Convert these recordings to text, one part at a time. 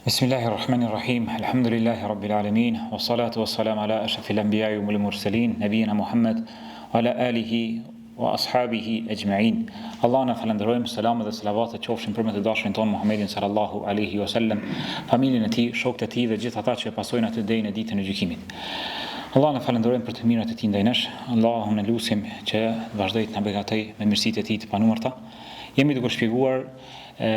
Bismillahi Rahmani Rahim, Elhamdulillahi Rabbil Alemin, wa salatu wa salam ala ashrafil anbiyai wal mursalin, nabijina Muhammed, wa ala alihi wa ashabihi ejma'in. Allahun e falënderojmë, selamet dhe selavatet qofshin për më të dashurin tonë Muhammedin sallallahu alaihi wasallam, familjen e tij, shokët e tij dhe gjithë ata që e pasojnë atë deri në ditën e gjykimit. Allahun e falënderojmë për të mirat e tij ndaj nesh. Allahun e lusim që të vazhdojë të na begatojë me mirësitë e tij të panumërta. Jemi duke shpjeguar e,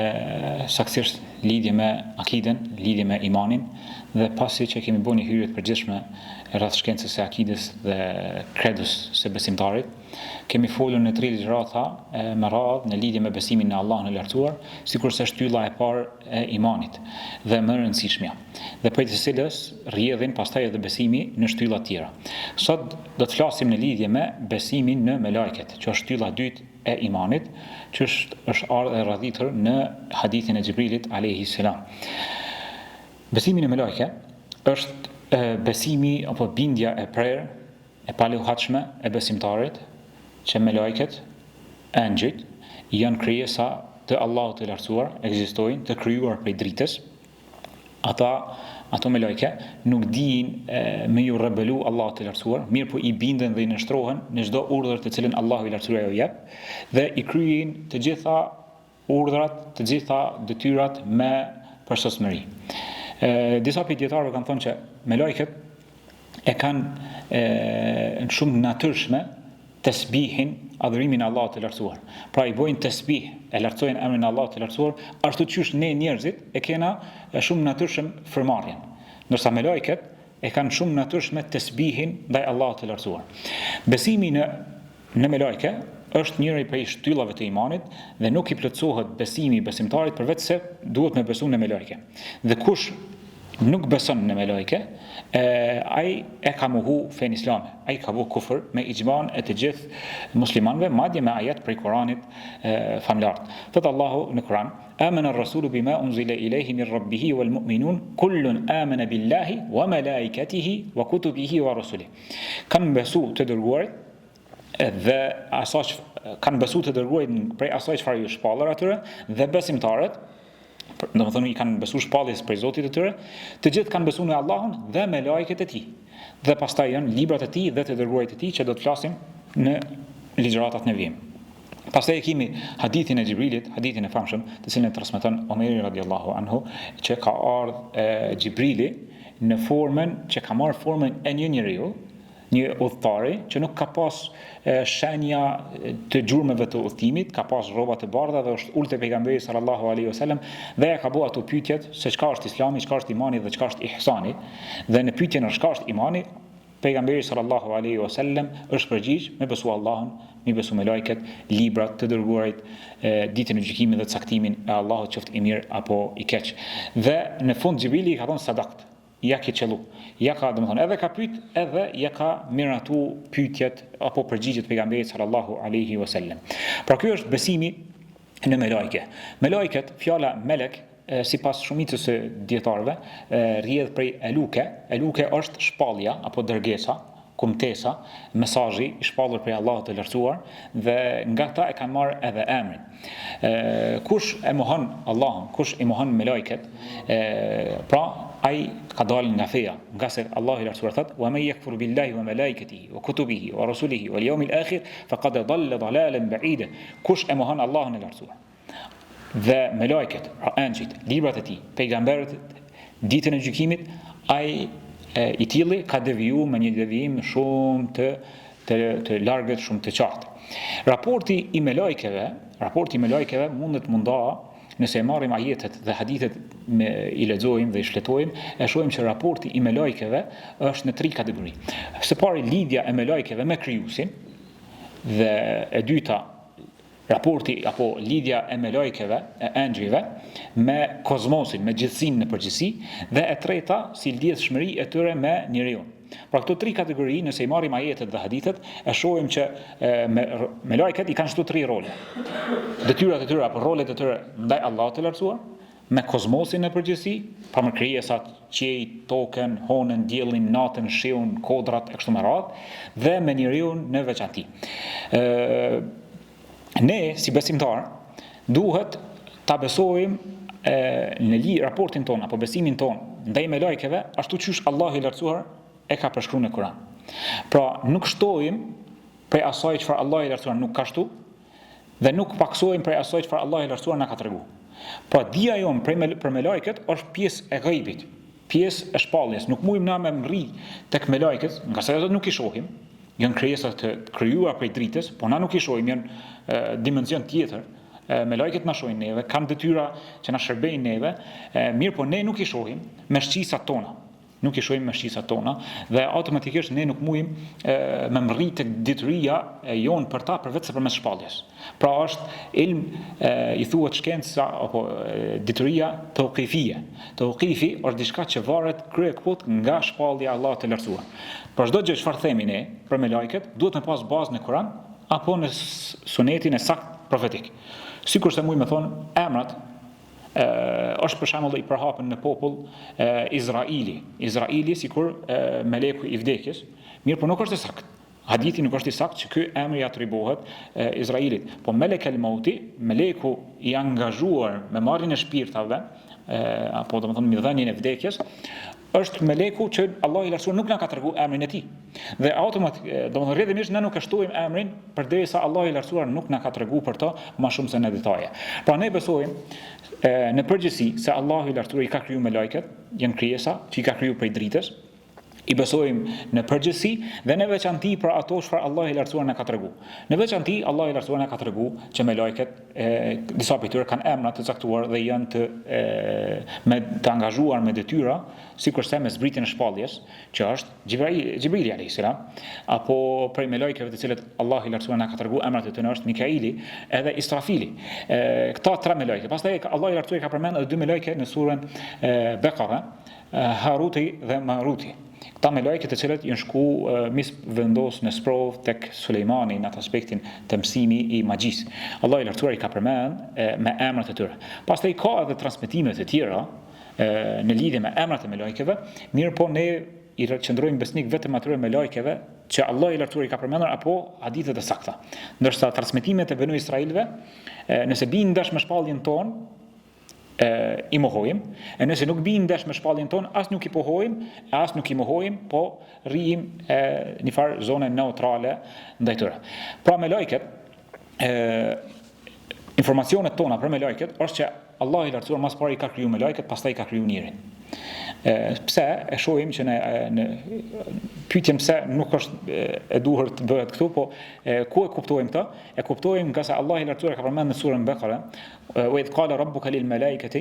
saktësisht lidhje me akiden, lidhje me imanin dhe pasi që kemi bërë një hyrje të përgjithshme rreth shkencës së akides dhe kredos së besimtarit, kemi folur në tri ligjërata me radhë në lidhje me besimin në Allahun e Lartësuar, sikurse shtylla e parë e imanit dhe më e rëndësishmja, dhe prej të cilës rrjedhin pastaj edhe besimi në shtylla të tjera. Sot do të flasim në lidhje me besimin në melajket, që është shtylla e dytë e imanit, që është është ardhur e radhitur në hadithin e Xhibrilit alayhi selam. Besimi në melajke është besimi apo bindja e prerë e paluhatshme e besimtarit që melajket, engjëjt, janë krijesa të Allahut të Lartësuar, ekzistojnë, të krijuar prej dritës, ata, ato melajke, nuk dinë me ju rebelu Allahut të Lartësuar, mirëpo i binden dhe i nënshtrohen në çdo urdhër të cilën Allahu i Lartësuar ju jep, dhe i kryejnë të gjitha urdhrat, të gjitha detyrat me përsosmëri. Disa prej dijetarëve kanë thënë që melajket e kanë e, në shumë natyrshme tesbihin, adhurimin e Allahut të Lartësuar. Pra i bojnë tesbih, e lartësojnë emrin e Allahut të Lartësuar, ashtu qysh ne njerëzit e kena e shumë natyrshëm frymëmarrjen. Ndërsa melajket e kanë shumë natyrshme tesbihin ndaj Allahut të Lartësuar. Besimi në në melajke është njëri prej shtyllave të imanit dhe nuk i plotësohet besimi i besimtarit përveç se duhet me besu në melajke. Dhe kush nuk beson në melajke, e, ai e ka mohu fenë islame, ai ka bo kufër me ixhman e të gjithë muslimanëve, madje me ajet prej Kuranit famëlartë. Thotë Allahu në Kuran, Amana ar-rasulu bima unzila ilayhi min rabbihi wal mu'minun kullun amana billahi wa malaikatihi wa kutubihi wa rusulihi. Kanë besu të dërguarit dhe asaj kanë besu të dërguarit prej asaj çfarë ju shpallur atyre dhe besimtarët, domethënë i kanë besu shpalljes prej Zotit të tyre, të gjithë kanë besu në Allahun dhe melajket e tij. Dhe pastaj janë librat e tij dhe të dërguarit e tij që do të flasim në ligjëratat në vijim. Pastaj e kemi hadithin e Xhibrilit, hadithin e famshëm, të cilin e transmeton Omeri radiallahu anhu, që ka ardhë Xhibrili në formën që ka marrë formën e një njeriu, një udhëtari që nuk ka pas shenja të gjurmëve të udhëtimit, ka pas rroba të bardha dhe është ulë te pejgamberi sallallahu alaihi wasallam dhe ja ka bo ato pyetjet se çka është Islami, çka është imani dhe çka është ihsani. Dhe në pyetjen çka është imani, pejgamberi sallallahu alaihi wasallam është përgjigj me besu Allahun, me besu melajket, librat, të dërguarit, ditën e gjykimit dhe caktimin e Allahut qoftë i mirë apo i keq. Dhe në fund Xhibrili i ka thonë sadakt, Ja ke qëllu. Ja ka, domethënë, edhe ka pyet, edhe ja ka miratu pyetjet apo përgjigjet pejgamberit sallallahu alaihi wasallam. Pra ky është besimi në melajke. Melajket, fjala melek, sipas shumicës së dijetarëve, rrjedh prej eluke. Eluke është shpallja apo dërgesa, kumtesa, mesazhi i shpallur prej Allahut të Lartësuar dhe nga ta e kanë marrë edhe emrin. E, kush e mohon Allahun, kush i mohon melajket, e, pra ai ka dalë nga feja, ngase Allahu i Lartësuar thotë: "Wa men yakfur billahi wa malaikatihi wa kutubihi wa rusulihi wal yawmil akhir faqad dhalla dhalalan ba'ida." Kush e mohon Allahun e Lartësuar dhe melajket, pra engjëjt, librat e tij, pejgamberët, ditën e gjykimit, ai e, i tilli ka deviju me një devijim shumë të të të largët, shumë të qartë. Raporti i melajkeve, raporti i melajkeve mundet m'u nda nëse e marrim ajetet dhe hadithet me i lexojmë dhe i shfletojmë, e shohim që raporti i melajkeve është në tri kategori. Së pari lidhja e melajkeve me krijuesin dhe e dyta Raporti apo lidhja e melajkeve, e engjëjve, me kozmosin, me gjithësinë në përgjithësi, dhe e treta, si lidhshmëri e tyre me njeriun. Pra këto tri kategori, nëse i marrim ajetet dhe hadithet, e shohim që e, me, melajket i kanë këto tri role. Detyrat e tyre apo rolet e tyre ndaj Allahut të lartësuar, me kozmosin në përgjithësi, pra me krijesat, qiejt, tokën, honën, diellin, natën, shiun, kodrat e kështu me radhë, dhe me njeriun në veçanti. Ë ne si besimtar duhet ta besojmë e, në li raportin tonë apo besimin tonë ndaj melajkeve ashtu qysh Allahu i lartësuar e ka përshkru në Kur'an. Pra nuk shtojmë prej asaj çfarë Allahu i lartësuar nuk ka shtu dhe nuk paksojmë prej asaj çfarë Allahu i lartësuar na ka tregu. Pra dija jonë prej me, për melajket është pjesë e gajbit, pjesë e shpalljes. Nuk mujmë na me mrri tek melajket, ngase ato nuk i shohim, janë krijesa të krijuara prej dritës, po na nuk i shohim, janë e, dimension tjetër. E, melajket na shohin neve, kanë detyra që na shërbejnë neve, e, mirëpo ne nuk i shohim me shqisat tona. Nuk i shohim me shqisat tona dhe automatikisht ne nuk mujmë me mrri tek dituria e jonë për ta përveç se përmes shpalljes. Pra është ilm e, i thuhet shkenca apo e, dituria teuqifije. Teuqifi është diçka që varet kryekëput nga shpallja e Allahut të lartësuar. Pra çdo gjë çfarë themi ne për melajket duhet me pas bazë në Kur'an apo në sunetin e saktë profetik. Sikurse mujmë me thonë emrat e, është për shembull i përhapën në popull e, Izraili. Izraili sikur e, meleku i vdekjes, mirëpo nuk është e saktë. Hadithi nuk është i saktë që ky emër i atribuohet e, Izrailit, po Melek el Mauti, meleku i angazhuar me marrjen e shpirtave, e, apo domethënë me dhënien e vdekjes, është meleku që Allahu i lartësuar nuk na ka tregu emrin e tij. Dhe automatik, domethënë rrjedhimisht ne nuk e shtojmë emrin përderisa Allahu i lartësuar nuk na ka tregu për të më shumë se në detaje. Pra ne besojmë e, në përgjithësi se Allahu i lartësuar i ka kriju melajket, janë krijesa që i ka kriju prej dritës, i besojmë në përgjithësi dhe në veçanti për ato çfarë Allahu i lartësuar na ka tregu. Në veçanti Allahu i lartësuar na ka tregu që melajket e, disa prej tyre kanë emra të caktuar dhe janë të e, me të angazhuar me detyra, sikurse me zbritjen e shpalljes, që është Xhibraili, Xhibrili alayhis salam, apo prej melajkeve të cilët Allahu i lartësuar na ka tregu emrat e tyre është Mikaili edhe Israfili. E, këta tre melajke. Pastaj Allahu i lartësuar ka përmendur edhe dy melajke në surën Bekara, Haruti dhe Maruti. Këta melajke të cilët janë shku me i vendos në sprovë tek Sulejmani në atë aspektin të mësimi i magjisë. Allahu i lartësuar i ka përmend me emrat e tyre. Pastaj ka edhe transmetime të tjera në lidhje me emrat e melajkeve, mirëpo ne i qëndrojmë besnik vetëm atyre melajkeve që Allahu i lartësuar i ka përmendur apo hadithet e sakta. Ndërsa transmetimet e Benu Israilëve, nëse bijnë ndesh me shpalljen tonë, e, i mohojmë, e nëse nuk bijnë ndesh me shpalljen tonë, as nuk i pohojmë, e as nuk i mohojmë, po rrijmë e, një farë zone neutrale ndaj tyre. Pra melajket, e, informacionet tona për melajket, është që Allahu i lartësuar mas pari ka kriju melajket, pastaj ka kriju njerin. E, pse e shohim që në, në pyetjen pse nuk është e duhur të bëhet këtu, po e, ku e kuptojmë këtë? E kuptojmë ngase Allahu i lartësuar ka përmendur në surën Bekare, Wa idh qala rabbuka lil malaikati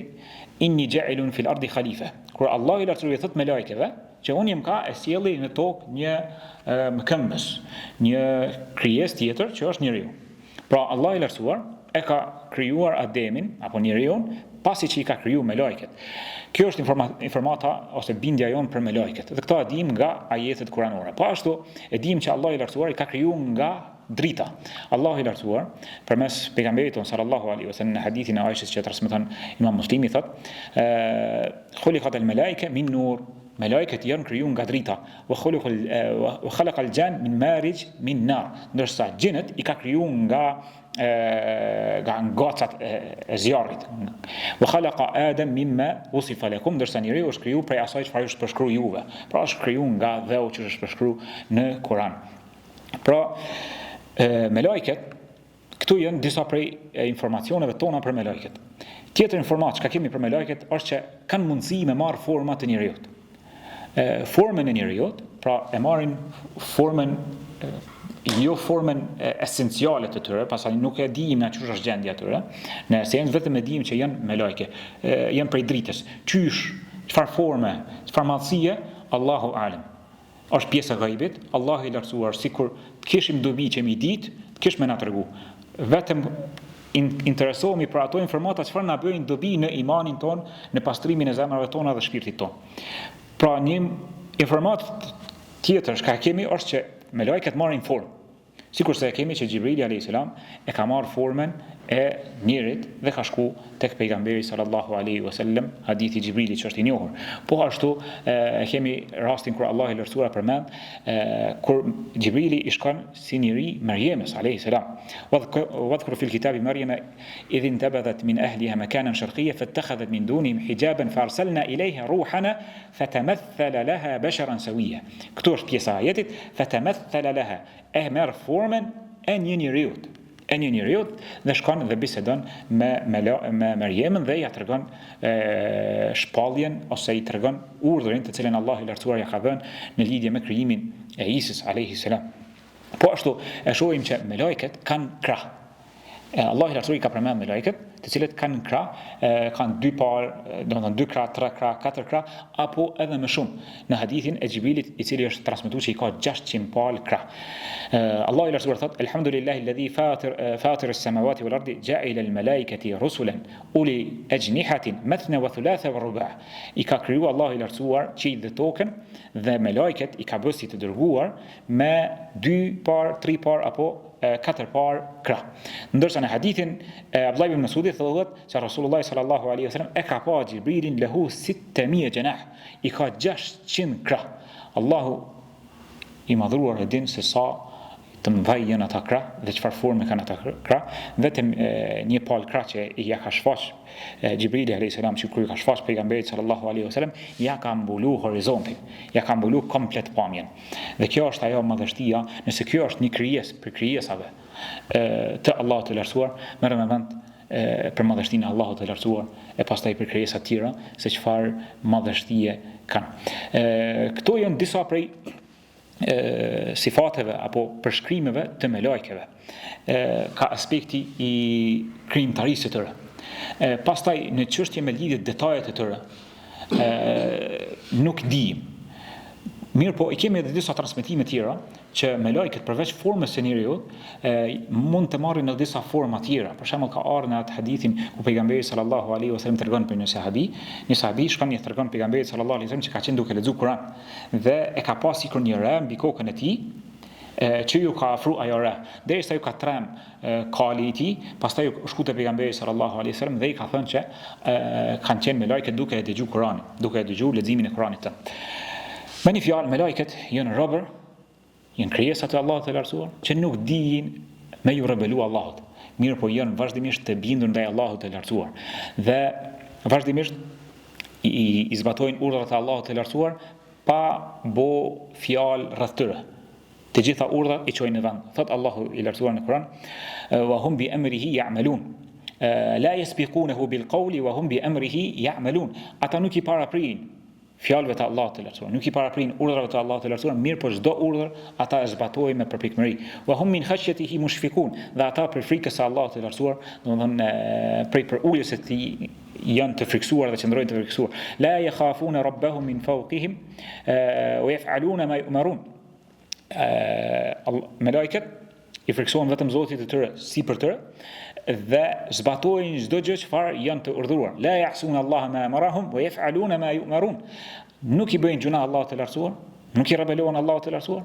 inni ja'ilun fil ardi khalifa. Kur Allahu i lartësuar i thot melaikeve që unë jam ka e sjelli në tokë një mëkëmbës, një krijesë tjetër që është njeriu. Pra Allahu i lartësuar e ka krijuar Ademin apo njeriun pasi që i ka kriju melaiket. Kjo është informata ose bindja jonë për melaiket. Dhe këto e dimë nga ajetet kuranore. Po ashtu e dimë që Allahu i lartësuar i ka kriju nga drita. Allahu i lartësuar përmes pejgamberit ton sallallahu alaihi wasallam në hadithin e Aishës që transmeton Imam Muslimi thot, "Khuliqat al-malaika min nur." Melaiket janë kriju nga drita. Wa khuliqa wa khalaqa al-jan min marij min nar. Ndërsa xhinët i ka kriju nga nga ngacat e, e zjarrit. Wa khalaqa Adam mimma wusifa lakum, ndërsa njeriu është kriju prej asaj çfarë është përshkru juve. Pra është kriju nga dheu që është përshkru në Kur'an. Pra, e, melajket, këtu janë disa prej informacioneve tona për melajket. Tjetër informatë që kemi për melajket është që kanë mundësi me marrë forma të njeriut. E, formën e njeriut, pra e marrin formën e, jo formën esenciale të tyre, pastaj nuk e dimë na qysh është gjendja e tyre. Në esencë vetëm e dimë që janë melajke, janë prej dritës. Qysh, çfarë forme, çfarë madhësie, Allahu alem. Është pjesë e gajbit, Allahu i Lartësuar sikur të kishim dobi që me i ditë, të kish me na tregu. Vetëm interesohemi për ato informata çfarë na bëjnë dobi në imanin tonë, në pastrimin e zemrave tona dhe shpirtit tonë. Pra një informatë tjetër çka kemi është që melajket marrin formë. Sikurse e kemi që Xhibrili alejhi selam e ka marrë formën e njerit dhe ka shku tek pejgamberi sallallahu alejhi ve sellem, hadithi i Xhibrilit që është i njohur. Po ashtu e kemi rastin kur Allahu i Lartësuar e përmend kur Xhibrili i shkon si njeri Merjemes alejhi selam. Wadhkur fil kitabi Merjeme idh intabadhat min ahliha makanan sharqiyya fattakhadhat min dunihim hijaban fa arsalna ilayha ruhana fatamathala laha basharan sawiyya. Këtu është pjesa e ajetit fatamathala laha e merr formën e një njeriut, e një njeriut dhe shkon dhe bisedon me me me Merjemën dhe ja tregon e, shpalljen ose i tregon urdhrin të cilin Allahu i Lartësuar ja ka dhënë në lidhje me krijimin e Isës alayhi salam. Po ashtu e shohim që melajket kanë krah. E Allahu i Lartësuar i ka përmend melajket, të cilët kanë krah, kanë dy palë, domethënë dy krah, tre krah, katër krah apo edhe më shumë. Në hadithin e Xhibrilit, i cili është transmetuar që i ka 600 palë krah. Allahu i Lartësuar thotë: Elhamdulillahi alladhi fatir fatir as-samawati wal ardi ja'ila al-malaikati rusulan uli ajnihatin mathna wa thulatha wa ruba'. I ka kriju Allahu i Lartësuar qiejt dhe tokën dhe melajket i ka bërë si të dërguar me dy palë, tri palë apo katër palë krah. Ndërsa në hadithin e Abdullah ibn Mas'udit thotë se Rasulullah sallallahu alaihi wasallam e ka pa Xhibrilin lehu sittemije xhenah, i ka 600 krah. Allahu i madhruar e din se sa të mëdhaj janë ata krah dhe çfarë forme kanë ata krah, vetëm e, një palë krah që ja ka shfaq Xhibrili alayhis salam që kur ju ka shfaq pejgamberit sallallahu alaihi wasallam ja ka mbulu horizontin, ja ka mbulu komplet pamjen. Dhe kjo është ajo madhështia, nëse kjo është një krijesë prej krijesave të Allahut të Lartësuar, merre me mend për madhështinë e Allahut të Lartësuar e pastaj për krijesat tjera se çfarë madhështie kanë. E, këto janë disa prej e, sifateve apo përshkrimeve të melajkeve. E, ka aspekti i krijimtarisë së tyre. E, pastaj në çështje me lidhje detajet e tyre, e, nuk di. Mirëpo, i kemi edhe disa transmetime tjera, që melajket përveç formës së njeriut, e, mund të marrin edhe disa forma tjera. Për shembull ka ardhur në atë hadithin ku pejgamberi sallallahu alaihi wasallam tregon për një sahabi, një sahabi shkon i tregon pejgamberit sallallahu alaihi wasallam që ka qenë duke lexuar Kur'an dhe e ka pas sikur një re mbi kokën e tij, e, që ju ka afru ajo re, derisa ju ka trem kali i tij, pastaj u shku te pejgamberi sallallahu alaihi wasallam dhe i ka thënë që e, kanë qenë melajket duke e dëgju Kur'anin, duke e dëgju leximin e Kur'anit të. Me një fjalë, melajket janë robër, janë krijesa të Allahut të lartësuar, që nuk dijin me ju rebelu Allahut. Mirëpo janë vazhdimisht të bindur ndaj Allahut të lartësuar. Dhe vazhdimisht i, i zbatojnë urdhrat e Allahut të lartësuar pa bo fjalë rreth tyre. Të gjitha urdhrat i çojnë në vend. Thot Allahu i lartësuar në Kur'an, "Wa hum bi amrihi ya'malun." La yasbiqunahu bil qawli wa hum bi amrihi ya'malun. Ata nuk i paraprijnë fjalëve të Allahut të lartësuar, nuk i paraprijnë urdhrave të Allahut të lartësuar, mirëpo çdo urdhër ata e zbatojnë me përpikmëri. Wa hum min khashyatihi mushfiqun. Dhe ata prej frikës së Allahut të lartësuar, domethënë prej përuljes së tij janë të frikësuar dhe qëndrojnë të frikësuar. La yakhafuna rabbahum min fawqihim wa yaf'aluna ma yu'marun. Melajket i frikësohen vetëm Zotit të tyre, sipër tyre dhe zbatojnë çdo gjë çfarë janë të urdhëruar. La ya'suna Allaha ma amarahum wa yaf'aluna ma yu'marun. Nuk i bëjnë gjynah Allahut të lartësuar, nuk i rebelohen Allahut të lartësuar,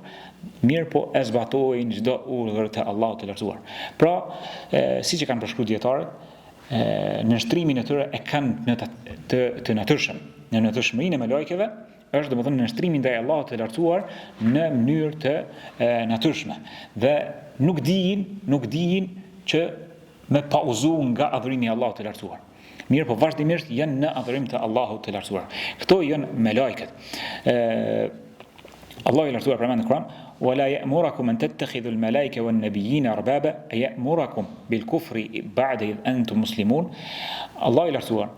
mirëpo e zbatojnë çdo urdhër të Allahut të lartësuar. Pra, e, siç e kanë përshkruar dijetarët, nënshtrimin e tyre e kanë në të, të, të natyrshëm. Në natyrshmërinë e melajkeve, është domethënë nënshtrimi ndaj Allahut të lartësuar në mënyrë të e, natyrshme dhe nuk dijin, nuk dijin që me pauzu nga adhurimi i Allahut të lartësuar. Mirëpo vazhdimisht janë në adhurim të Allahut të lartësuar. Këto janë melajket. Ë Allahu i lartësuar përmend në Kur'an, "Wa la ya'murakum an tattakhidhu al-malaika wan-nabiyyin arbaba, aya'murakum bil-kufri ba'da idh antum muslimun." Allahu i lartësuar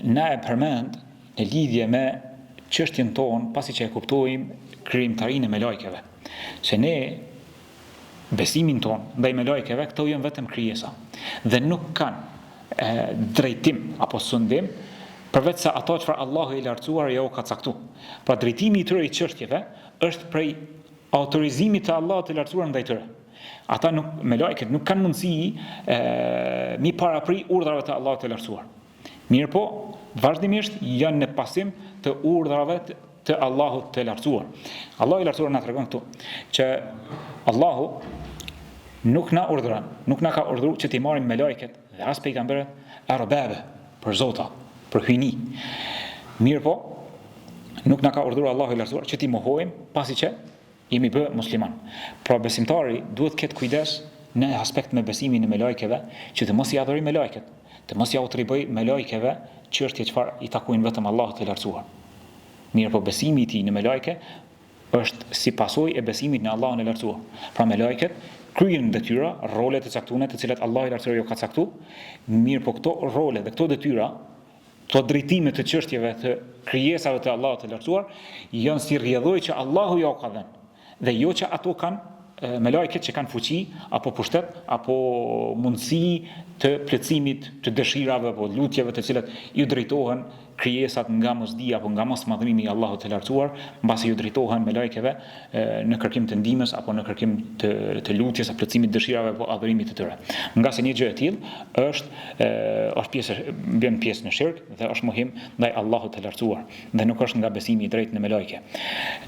na e përmend në lidhje me çështjen tonë, pasi që e kuptojmë krijimtarinë e melajkeve, se ne besimin tonë ndaj melajkeve, këto janë vetëm krijesa dhe nuk kanë e, drejtim apo sundim përveç se ato çfarë Allahu i lartësuar ja u ka caktu. Pra drejtimi i tyre i çështjeve është prej autorizimit të Allahut të lartësuar ndaj tyre. Ata nuk melajket nuk kanë mundësi e, mi parapri urdhrave të Allahut të lartësuar. Mirëpo, vazhdimisht janë në pasim të urdhrave të Allahut të lartësuar. Allahu i lartësuar na tregon këtu që Allahu nuk na urdhëron, nuk na ka urdhëruar që t'i marrim melajket dhe as pejgamberët erbabe, për zota, për hyjni. Mirëpo, nuk na ka urdhëruar Allahu i Lartësuar që t'i mohojmë pasi që jemi bë musliman. Pra besimtari duhet të ketë kujdes në aspekt me besimin e melajkeve, që të mos i adhurojë melajket, të mos ia atribojë melajkeve çështje çfarë i takojnë vetëm Allahut të Lartësuar. Mirëpo besimi i tij në melajke është si pasojë e besimit në Allahun e Lartësuar. Pra melajket kryejnë detyra, role të caktuara të cilat Allahu i Lartësuar ju ka caktu, mirëpo këto role dhe këto detyra, këto drejtime të çështjeve të krijesave të Allahut të Lartësuar janë si rrjedhojë që Allahu ja ka dhënë dhe jo që ato kanë melajket që kanë fuqi apo pushtet apo mundësi të plotësimit të dëshirave apo lutjeve të cilat ju drejtohen krijesat nga mosdija apo nga mosmadhrimi i Allahut të Lartësuar, mbasi ju drejtohen melajkeve në kërkim të ndihmës apo në kërkim të të lutjes apo plotësimit të dëshirave apo adhurimit të tyre. Ngase një gjë e tillë është është pjesë bën pjesë në shirk dhe është mohim ndaj Allahut të Lartësuar dhe nuk është nga besimi i drejtë në melajke.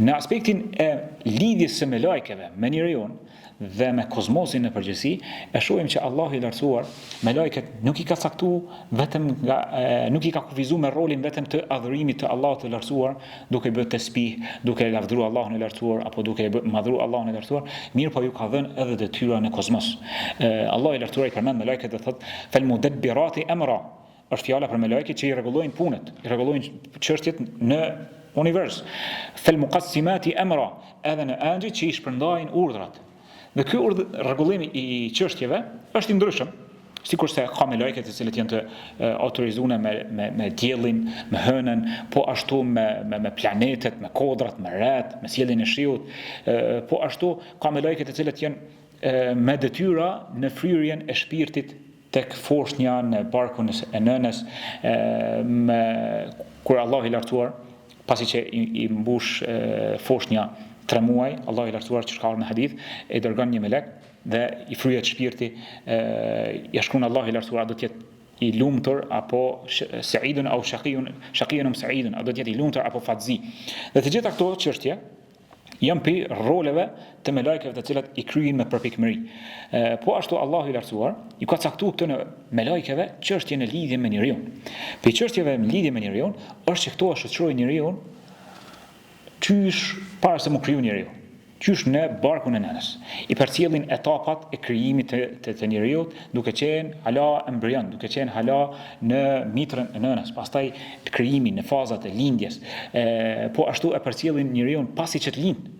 Në aspektin e lidhjes së melajkeve me njeriun, dhe me kozmosin në përgjithësi, e shohim që Allahu i Lartësuar melajket nuk i ka caktu vetëm nga e, nuk i ka kufizu me rolin vetëm të adhurimit të Allahut të Lartësuar, duke bërë tesbih, duke e lavdëruar Allahun e Lartësuar apo duke e bërë madhëruar Allahun e Lartësuar, mirëpo ju ka dhënë edhe detyra në kozmos. E, Allahu i Lartësuar i përmend melajket dhe thotë fel mudabbirati amra, Është fjala për melajket që i rregullojnë punët, i rregullojnë çështjet në univers. Fel muqassimati amra, edhe në engjëjt që i shpërndajnë urdhrat. Dhe ky urdh rregullimi i çështjeve është i ndryshëm, sikurse ka melajke të cilët janë të autorizuar me me me diellin, me hënën, po ashtu me me me planetet, me kodrat, me retë, me sjelljen e shiut, po ashtu ka melajke të cilët janë me detyra në fryrjen e shpirtit tek foshnja në barkun e nënës e, me kur Allahu i lartësuar pasi që i, i mbush e, foshnja tre muaj, Allahu i lartësuar që ka ardhur në hadith, e dërgon një melek dhe i fryhet shpirti, e, ja shkruan Allahu i lartësuar a do të jetë i lumtur apo seidun au shakijun, shakijun um seidun, a do të jetë i lumtur apo fatzi. Dhe të gjitha këto çështje janë prej roleve të melajkeve të cilat i kryejnë me përpikmëri. Po ashtu Allahu i lartësuar i ka caktuar këtyre melajkeve çështje në lidhje me njeriun. Prej çështjeve në lidhje me njeriun është që këto e shoqërojnë njeriun qysh para se mu kriju njeriu, qysh në barkun e nënës. I përcjellin etapat e krijimit të, të, të njeriut, duke qenë hala embrion, duke qenë hala në mitrën e nënës, pastaj krijimi në fazat e lindjes, e, po ashtu e përcjellin njeriun pasi që të lind.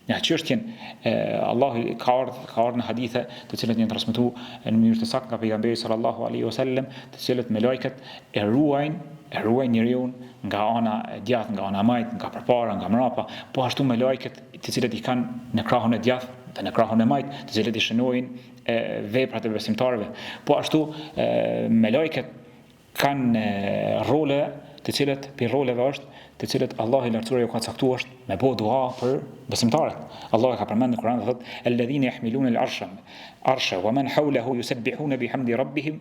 Në çështjen e Allahu ka ardhur ka ardhur në hadithe të cilat janë transmetuar në mënyrë të saktë nga pejgamberi sallallahu alaihi wasallam, të cilët melajket e ruajnë e ruajnë njeriun nga ana e djathtë, nga ana e majtë, nga përpara, nga mbrapa, po ashtu melajket të cilët i kanë në krahun e djathtë dhe në krahun e majtë, të cilët i shënojnë e veprat e besimtarëve. Po ashtu melajket kanë role të cilët prej roleve është të cilët Allahu i lartësuar ju ka caktuar është me bo dua për besimtarët. Allahu e ka përmendur në Kur'an dhe thotë alladhina yahmiluna al-arsha arsha wa man hawlahu yusabbihuna bihamdi rabbihim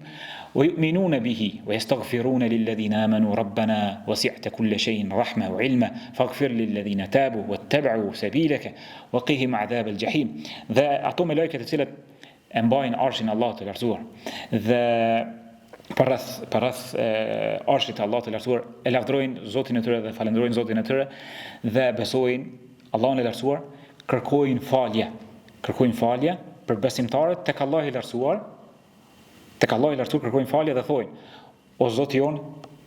wa yu'minuna bihi wa yastaghfiruna lilladhina amanu rabbana wasi'ta kulla shay'in rahma wa ilma faghfir lilladhina tabu wattaba'u sabilaka wa qihim 'adhab al-jahim. Dhe ato melajke të cilët e mbajnë arshin e Allahut të lartësuar dhe përreth përreth arshit të Allahut të lartësuar e lavdërojnë Zotin e tyre dhe falënderojnë Zotin e tyre dhe besojnë Allahun e lartësuar, kërkojnë falje, kërkojnë falje për besimtarët tek Allahu i lartësuar, tek Allahu i lartësuar kërkojnë falje dhe thonë O Zoti jonë,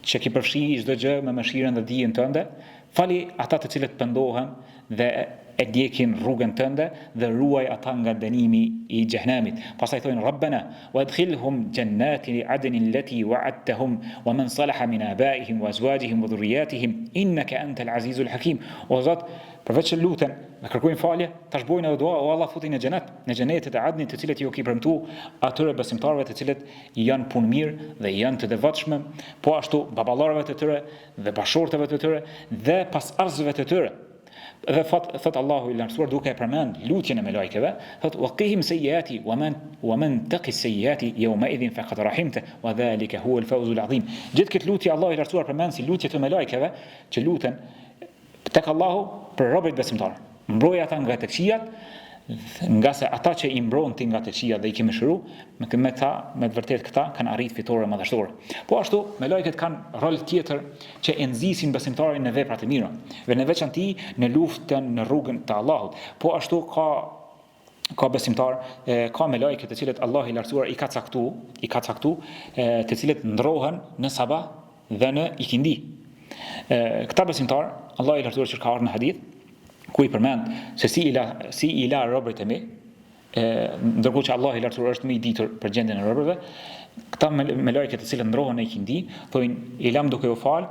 që ki përfshi çdo gjë me mëshirën dhe dijen tënde, fali ata të cilët pendohen dhe e ndjekin rrugën tënde dhe ruaj ata nga dënimi i Xhehenemit. Pastaj thonë Rabbena wa adkhilhum jannati adnin allati wa'adtahum wa man salaha min abaihim wa azwajihim wa dhurriyyatihim innaka antal azizul hakim. O Zot, përveç që luten dhe kërkojnë falje, tash bojnë edhe dua, o Allah futi në xhenet, në xhenetet e Adnit të cilët ju ki premtu atyre besimtarëve të cilët janë punëmirë dhe janë të devotshëm, po ashtu baballarëve të tyre dhe bashkëshorteve të tyre dhe pasardhësve të tyre. Dhe thot thot Allahu i lartësuar duke e përmend lutjen e melajkeve, thot wa qihim sayyiati wa man wa man taqi sayyiati yawma idhin faqad rahimta wa dhalika huwa al-fawz al-azim. Gjithë këtë lutje Allahu i lartësuar përmend si lutje të melajkeve që luten tek Allahu për robërit besimtarë. Mbroj ata nga të këqijat Ngase ata që i mbron ti nga të këqijat dhe i ke mëshiru, me me ta, me të vërtetë këta kanë arrit fitore madhështore. Po ashtu, melajket kanë rol tjetër që e nxisin besimtarin në vepra të mira, dhe në veçanti në luftën në rrugën të Allahut. Po ashtu ka ka besimtar, ka melajke të cilët Allahu i lartësuar i ka caktu, i ka caktu, të cilët ndrohen në sabah dhe në ikindi. Këta besimtar, Allahu i lartësuar që ka ardhur në hadith, ku i përmend se si i la si i la robërit e mi, e ndërkohë që Allahu i lartësuar është më i ditur për gjendjen e robërve, këta melajke të cilët ndrohen në ikindi, thonë i lam duke u fal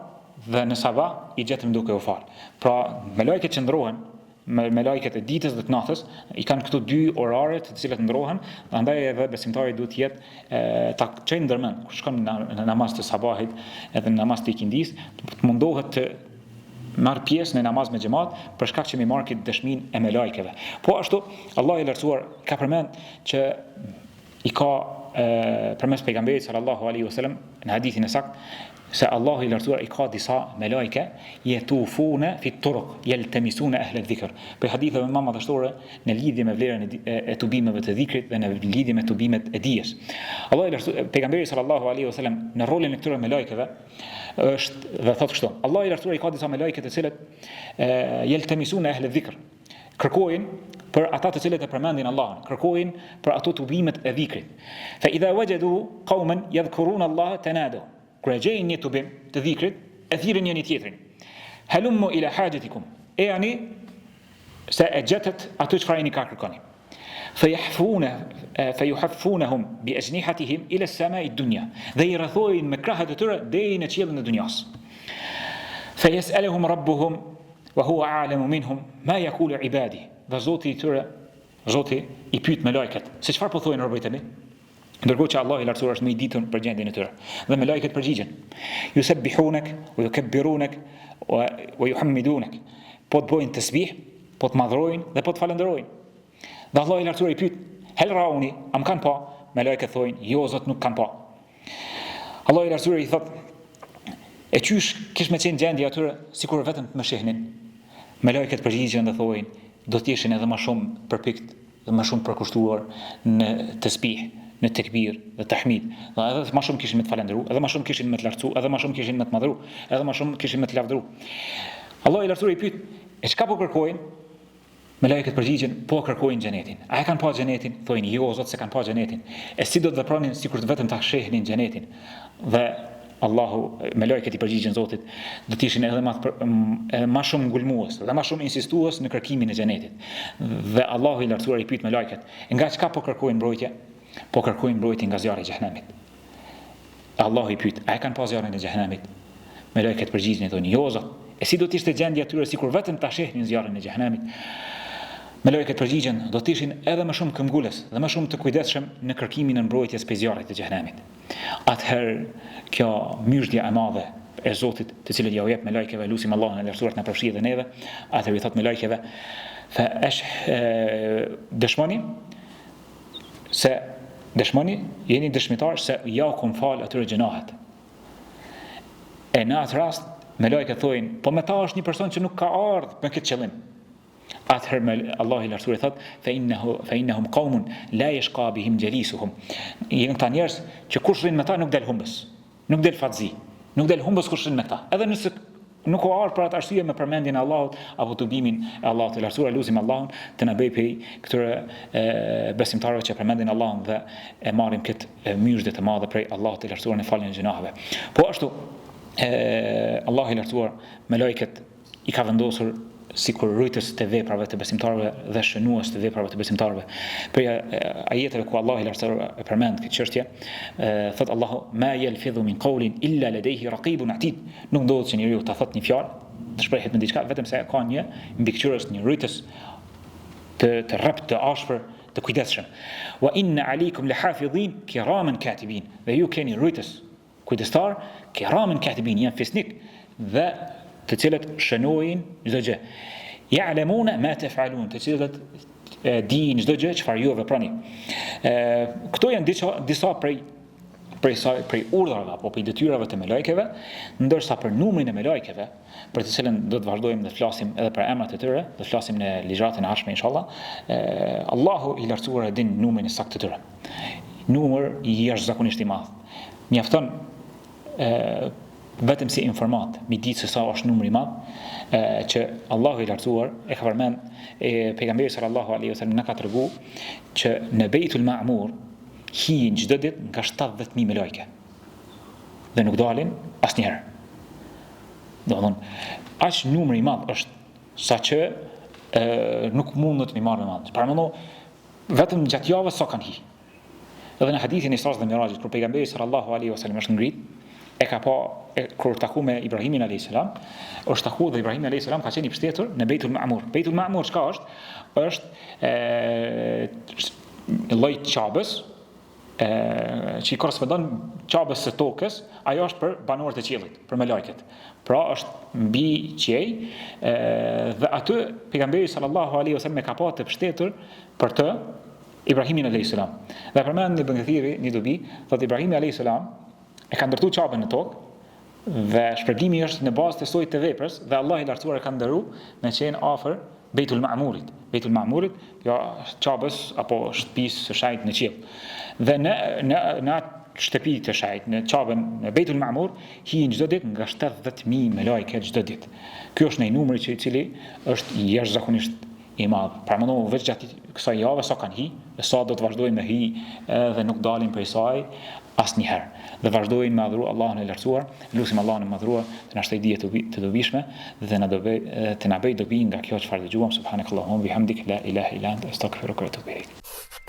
dhe në sabah i gjetëm duke u fal. Pra melajket që ndrohen me melajket e ditës dhe të natës, i kanë këto dy orare të cilat ndrohen, andaj edhe besimtari duhet të jetë ta çojë ndërmend kur shkon në, në namaz të sabahit edhe në namaz të ikindisë, të mundohet të marr pjesë në namaz me xhamat për shkak që me marr këtë dëshminë e melajkeve. Po ashtu Allahu i lartësuar ka përmend që i ka e, përmes pejgamberit sallallahu alaihi wasallam në hadithin e saktë se Allahu i lartësuar i ka disa melajke jetufune fi turuk jeltemisune ehle dhikr. Prej haditheve më madhështore në lidhje me vlerën e, e, e tubimeve të dhikrit dhe në lidhje me tubimet e dijes. Allahu i lartësuar pejgamberi sallallahu alaihi wasallam në rolin e këtyre melajkeve është dhe thotë kështu. Allahu i lartësuar i ka disa melajke të cilët jeltemisune ehle dhikr. Kërkojnë për ata të cilët e përmendin Allahun, kërkojnë për ato tubimet e dhikrit. Fa idha wajadu qauman yadhkurun Allah tanadu. Kur e gjejnë një tubim të dhikrit, e thirrin njëri tjetrin. Halummu ila hajatikum. Ejani se e gjetët atë çfarë jeni ka kërkoni. Fa yahfuna fa yuhaffunahum bi ajnihatihim ila as-sama'i ad-dunya. Dhe i rrethojnë me krahët e tyre deri në qiellin e dunjas. Fa yas'aluhum rabbuhum wa huwa a'lamu minhum ma yaqulu ibadi. Dhe Zoti i tyre, Zoti i pyet melajket, se çfarë po thojnë robërit e mi? Ndërkohë që Allahu i lartësuar është më i ditur për gjendjen e tyre. Dhe melajket përgjigjen: Yusabbihunak wa yukabbirunak wa wa yuhammidunak. Po të bëjnë tesbih, po të madhrojnë dhe po të falënderojnë. Dhe Allahu i lartësuar i pyet: Hel rauni, a më kanë pa? Melajket thonë: Jo Zot, nuk kanë pa. Allahu i lartësuar i thotë: E qysh kish me qenë gjendja atyre sikur vetëm të më shihnin? Melajket përgjigjen dhe thonë: Do të ishin edhe më shumë përpikt dhe më shumë përkushtuar në tesbih, në tekbir dhe tahmid. Dhe edhe më shumë kishin me të falënderu, edhe më shumë kishin me të lartësu, edhe më shumë kishin me të madhru, edhe më shumë kishin me të lavdru. Allahu i lartësuar i pyet: E çka po kërkojnë? Melajket përgjigjen, po kërkojnë xhenetin. A e kanë pa xhenetin? Thonë, jo, Zot, s'e kanë pa xhenetin. E si do të vepronin sikur të vetëm ta shihnin xhenetin? Dhe Allahu melajket i përgjigjen Zotit, do të ishin edhe më edhe më shumë ngulmues dhe më shumë insistues në kërkimin e xhenetit. Dhe Allahu i lartësuar i pyet melajket, nga çka po kërkojnë mbrojtje? Po kërkojnë mbrojtje nga zjarri i xhehenemit. Allahu i pyet, a e kanë pa zjarrin e xhehenemit? Melajket përgjigjen i thonë, jo Zot. E si do të ishte gjendja e tyre sikur vetëm ta shihnin zjarrin e xhehenemit? Melajket përgjigjen, do të ishin edhe më shumë këmbgulës dhe më shumë të kujdesshëm në kërkimin e mbrojtjes prej zjarrit të xhehenemit. Atëherë kjo myzhdja e madhe e Zotit, të cilët ja u jep melajkeve, lusim Allahun e lartësuar të na përfshijë edhe neve, atëherë i thot melajkeve, fa esh dëshmoni se dëshmoni, jeni dëshmitar se ja u kom fal atyre gjynahet. E në atë rast melajket thonë, po me ta është një person që nuk ka ardhur me këtë qëllim. Atëherë me Allahu i lartësuar i thot, fa innahu fa innahum qaumun la yashqa bihim jalisuhum. Janë këta njerëz që kush rrin me ta nuk del humbës. Nuk del fatzi. Nuk del humbës kush rrin me këta. Edhe nëse nuk u ardh për atë arsye me përmendjen e Allahut apo tubimin e Allahut të lartësuar, lusim Allahun të na bëjë prej këtyre e, besimtarëve që përmendin Allahun dhe e marrim këtë myzhde të madhe prej Allahut të lartësuar në faljen e gjynaheve. Po ashtu e, Allahu i lartësuar melajket i ka vendosur sikur rujtës të veprave të besimtarëve dhe shënues të veprave të besimtarëve. Prej ajeteve ku Allahu i lartësuar e përmend këtë çështje, thot Allahu ma yalfidhu min qawlin illa ladayhi raqibun atid. Nuk ndodh që njeriu ta thot një fjalë, të shprehet me diçka vetëm se ka një mbikëqyrës, një rujtës të të rreptë, të ashpër, të kujdesshëm. Wa inna alaykum lahafidhin kiraman katibin. Dhe ju keni rujtës Kujdestar, kiramen katibin, janë fisnik dhe të cilët shënojnë çdo gjë. Ja'lemune ma tef'alun, të cilët dinë çdo gjë çfarë ju veproni. Ë këto janë disa disa prej. prej saj prej urdhrave apo prej detyrave të melajkeve, ndërsa për numrin e melajkeve, për të cilën do të vazhdojmë dhe flasim edhe për emrat e tyre, do të flasim në ligjëratën e ardhshme inshallah. Allahu i lartësuar e din numrin e saktë të tyre. Numër i jashtëzakonisht i madh. Mjafton e, vetëm si informatë, mi ditë se sa është numri i madh, e, që Allahu i lartësuar e ka përmend e pejgamberi sallallahu alaihi wasallam na ka tregu që në Bejtul Ma'mur hijin çdo ditë nga 70000 melajke dhe nuk dalin asnjëherë. Domethënë, aq numër i madh është sa që e, nuk mundet me marrë me mend. Paramendo, vetëm gjatë javës sa kanë hi. Edhe në hadithin e Israsë dhe Miraxhit, kur pejgamberi sallallahu alaihi wasallam është ngrit, e ka pa e, kur taku me Ibrahimin alayhis salam, është taku dhe Ibrahimi alayhis salam ka qenë i mbështetur në Bejtul Ma'mur. Bejtul Ma'mur çka është? Është e lloj qabës e, që i korrespondon qabës së tokës, ajo është për banorët e qiellit, për melajket. Pra është mbi qiej e, dhe aty pejgamberi sallallahu alaihi wasallam e ka pa të mbështetur për të Ibrahimin alayhis salam. Dhe përmend Ibn Kathiri një dobi, thotë Ibrahimi alayhis salam e ka ndërtuar Qaben në tokë dhe shpërblimi është në bazë të sojit të veprës dhe Allahu i lartësuar e ka nderu me qenë afër Bejtul Ma'murit, Bejtul Ma'murit, jo Qabës apo shtëpisë së shenjtë në qiell. Dhe në në në atë shtëpi të shenjtë, në Qaben, në Bejtul Ma'mur, hijin çdo ditë nga 70000 melajke çdo ditë. Ky është një numër që i cili është jashtëzakonisht i madh. Paramendo veç gjatë kësaj jave sa kanë hi, e sa do të vazhdojnë me hi edhe nuk dalin prej saj asnjëherë. Dhe vazhdojnë me adhuru Allahun e lartësuar, lusim Allahun e madhëruar të na shtojë dije të dobishme dhe na dobe, të na bëjë dobi nga kjo çfarë dëgjuam. Subhanakallahumma bihamdik la ilaha illa anta astaghfiruka wa atubu ilaik.